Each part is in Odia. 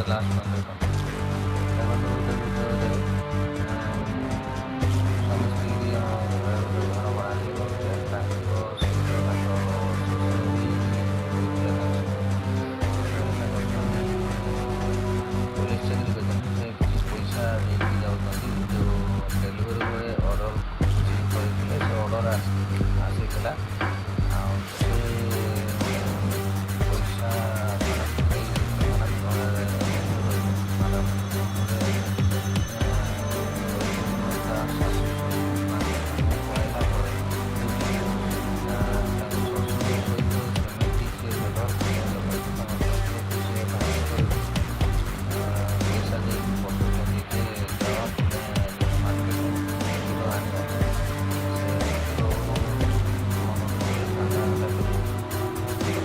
ଲାଷ୍ଟ ପର୍ଯ୍ୟନ୍ତ ଦେଖନ୍ତୁ। ଗୋଟେ ଭିଡ଼ିଓରେ ସ୍ୱାମୀ ସ୍ତ୍ରୀ 2 ଜଣ ଗୋଟେ ଘର ଭଡ଼ା ନେଇ ରହୁଥିଲେ। ତାଙ୍କ ସହିତ ତାଙ୍କ ଶ୍ୱଶୁର ବି ରହୁଥିଲେ। ତାଙ୍କ ସହିତ ତାଙ୍କ ସ୍ୱାମୀ ପୋଲିସ ଚାକିରି କରିଛନ୍ତି। ସେ କିଛି ପଇସା ନେଇକି ଯାଉଛନ୍ତି। ଯେଉଁ ଡେଲିଭରି ବୟ ଅର୍ଡ଼ର କିଛି କରିଥିଲେ, ସେ ଅର୍ଡ଼ର ଆସିଥିଲା। ଆଉ ସେ ପଇସା ମ୍ୟାଡ଼ାମ୍ ଘରେ ରହିଲେ। ମ୍ୟାଡ଼ାମ୍ ଘରେ ତା ଶାଶୁ ପଳେଇଲା ପରେ ତାଙ୍କ ଶ୍ୱଶୁର ସହିତ ସେମିତି ସେ ବ୍ୟବହାର କରୁଛନ୍ତି। ତାଙ୍କ ଶ୍ୱଶୁରକୁ ସେ ବାହାର କରିକି ପଇସା ଦେଇକି ପଠଉଛନ୍ତି ଯେ ଯାଅ ତୁମେ ମାର୍କେଟରୁ କ୍ଷୀର ଆଣିବ। ସେ କ୍ଷୀର ମନ ଦୁଃଖରେ କାନ୍ଦା କରି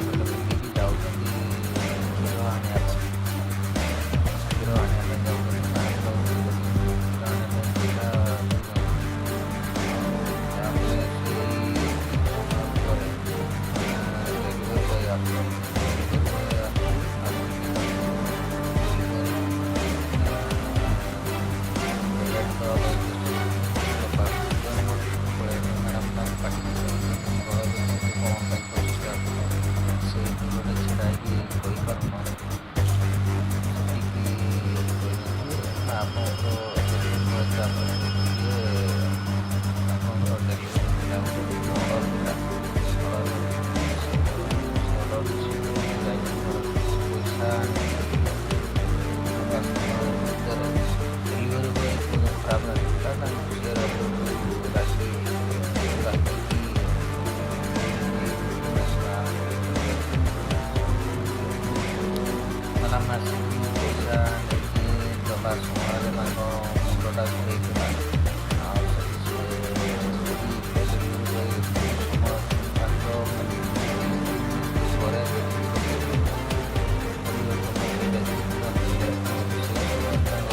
ପେଟ ପିନ୍ଧିକି ଯାଉଛନ୍ତି କ୍ଷୀର ଆଣିବା ପାଇଁ। କ୍ଷୀର ଆଣିବା ପାଇଁ ଯାଉଛନ୍ତି। କ୍ଷୀର ଆଣିବା ପାଇଁ ପଇସା ଦେଉଛନ୍ତି। ଆଉ ତାପରେ ସେଇ ସମୟ ପରେ ଡେଲିଭରି ବୟ ଆସୁଛନ୍ତି। ଡେଲିଭରି ବୟ ଆସିକି ତାଙ୍କୁ ଗୁଳି କରିକି ପେମେଣ୍ଟ ଦେବା ପାଇଁ ଚେଷ୍ଟା କରୁଛନ୍ତି। ମ୍ୟାଡ଼ାମ୍ ତାଙ୍କୁ ପାଟି କରୁଛନ୍ତି, ଘର ଭିତରକୁ କ'ଣ ପାଇଁ ପଶିକି ଆସୁଛ? ସେଇଠି ଗୋଟେ ଛିଡ଼ା ହେଇକି କହିପାରୁନାହାନ୍ତି। ସେତିକି କହିଛନ୍ତି, ଆପଣଙ୍କ ଡେଲିଭରି ବୟ ତାପରେ ସିଏ ଆପଣଙ୍କର ଡେଲିଭରି ଥିଲା, ଗୋଟେ ଅର୍ଡ଼ର ଥିଲା, ଅର୍ଡ଼ର ସେ ଅର୍ଡ଼ର ରିସିଭ୍ କରିକି ଯାଇଛନ୍ତି ଘରକୁ ପଇସା ନେବା ସମୟ ଭିତରେ ଡେଲିଭରି ବୟ ଖରାପ ଲାଗିଥିଲା ତାଙ୍କୁ। ସେ ରାଗି ରାଗିକି ମ୍ୟାଡ଼ାମ୍ ଆସିକି ପଇସା ନେଇକି ଦେବା ସମୟରେ ତାଙ୍କ ମୁଣ୍ଡଟା ଘୂରେଇଥିଲା। ଆଉ ସେଠି ସେ ଡେଲିଭରି ବୟ ସମୟ 5 ମିନିଟ୍ ପରେ ପରିବର୍ତ୍ତନ ସେ ସେଇ ସମୟରେ ତାଙ୍କ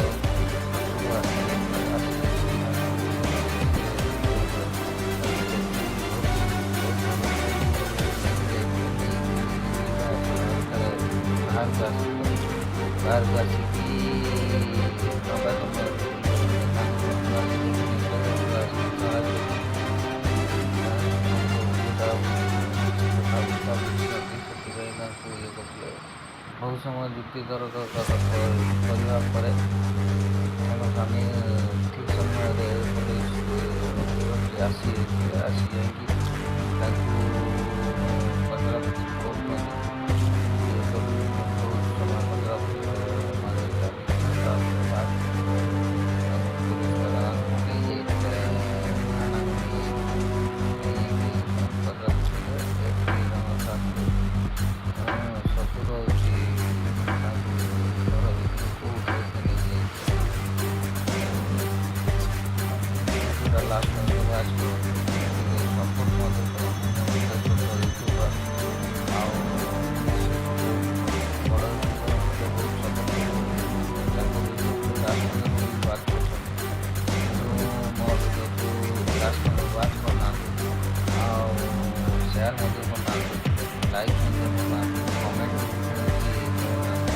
ଶ୍ୱଶୁର ଆସିଲେ। ଆସିକି ତାଙ୍କୁ ନେଇକି ଯିବା ସମୟ ଭିତରେ ବାହାରକୁ ଆସିଲେ। ବାହାରକୁ ଆସିକି ନେବା ସମୟରେ ତାଙ୍କ ଶ୍ୱଶୁର ଆସି ଦେଖିନେଇଥିଲେ। ଶ୍ୱଶୁର ଆସିକି କଥା କଥା ବୁଝିଛନ୍ତି, ସେଥିପାଇଁ ତାଙ୍କୁ ଇଏ କରୁଥିଲେ। ବହୁତ ସମୟ ଯୁକ୍ତି ତର୍କ କରିବା ପରେ ତାଙ୍କ ସ୍ୱାମୀ ଠିକ୍ ସମୟରେ ପୋଲିସ ଆସି ଆସି ଯାଇକି ତାଙ୍କୁ ପଚରାପଚରି କରୁଛନ୍ତି, ଇଏ କରୁଛନ୍ତି। ବହୁତ ସମୟ ପଚରାପଚରି ତାପରେ ତାଙ୍କୁ ପୋଲିସ ବାଲା ନେଇଯାଇଥିଲେ, ଥାନାକୁ ନେଇଯାଇଥିଲେ। ନେଇଯାଇକି ତାଙ୍କୁ ପଚରାପଚରି କଲେ। ଏଠି ତାଙ୍କ ଶାଶୁ ଶ୍ୱଶୁର ହେଉଛି ତାଙ୍କୁ ଘର ଭିତରକୁ ଉଠେଇକି ନେଇଯାଇଥିଲେ। ଭିଡ଼ିଓଟା ଲାଷ୍ଟ ପର୍ଯ୍ୟନ୍ତ ୱାଚ୍ କରନ୍ତୁ, ଟିକେ ସପୋର୍ଟ ମଧ୍ୟ କରନ୍ତୁ। ମୁଁ ଗୋଟେ ଛୋଟ ୟୁଟ୍ୟୁବର୍ ଆଉ ବଡ଼ ୟୁଟ୍ୟୁବର୍ ମୋତେ ବହୁତ ସପୋର୍ଟ କରୁଛନ୍ତି। ତାଙ୍କ ଭିଡ଼ିଓକୁ ଲାଷ୍ଟ ପର୍ଯ୍ୟନ୍ତ ୱାଚ୍ କରୁଛନ୍ତି, କିନ୍ତୁ ମୋ ଭିଡ଼ିଓକୁ ଲାଷ୍ଟ ପର୍ଯ୍ୟନ୍ତ ୱାଚ୍ କରୁନାହାନ୍ତି ଆଉ ସେୟାର ମଧ୍ୟ କରୁନାହାନ୍ତି, ଲାଇକ୍ ମଧ୍ୟ କରୁନାହାନ୍ତି, କମେଣ୍ଟ କିଛି କରୁନାହାନ୍ତି।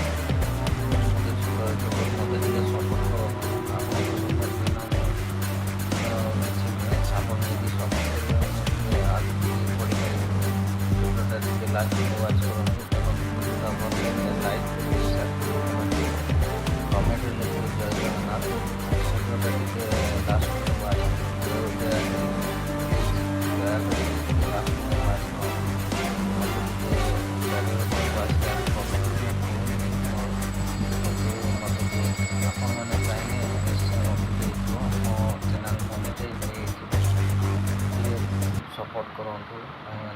ମୁଁ ଗୋଟେ ଛୋଟ ୟୁଟ୍ୟୁବର୍, ମୋତେ ଟିକେ ସପୋର୍ଟ କରନ୍ତୁ। ଆପଣଙ୍କ ସପୋର୍ଟ ବିନା ମୁଁ କିଛି ନୁହେଁ। ଆପଣ ଯଦି ସପୋର୍ଟ କରିବେ, ମୁଁ ଟିକେ ଆଗକୁ ଟିକେ ବଢ଼ିପାରିବି। ଭିଡ଼ିଓଟା ଟିକେ ଲାଷ୍ଟ ୱାଚ୍ କରନ୍ତୁ, ଦେଖନ୍ତୁ। ଭିଡ଼ିଓଟା ଭଲ ଲାଗିଲେ ଲାଇକ୍ କରିବେ, ସେୟାର କରିବେ, କମେଣ୍ଟ କରିବେ। କମେଣ୍ଟରେ ଲେଖିବେ ଜୟ ଜଗନ୍ନାଥ। ଭିଡ଼ିଓଟା ଟିକେ ଲାଷ୍ଟ ୱାଚ୍ ଦୟାକରି, ପ୍ଲିଜ୍, ଦୟାକରି ଟିକେ ଲାଷ୍ଟ ୱାଚ୍ କରନ୍ତୁ। ମୋତେ ଟିକେ ୱାଚ୍ ଟାଇମ୍ କମୁଛି କିନ୍ତୁ ମୋତେ ଟିକେ ଆପଣମାନେ ଚାହିଁଲେ ନିଶ୍ଚୟ ହେଇଯିବ, ମୋ ଚ୍ୟାନେଲ୍ ମନିଟାଇଜ୍ ହେଇଯିବ। ଟିକେ ସପୋର୍ଟ କରନ୍ତୁ ଭାଇମାନେ।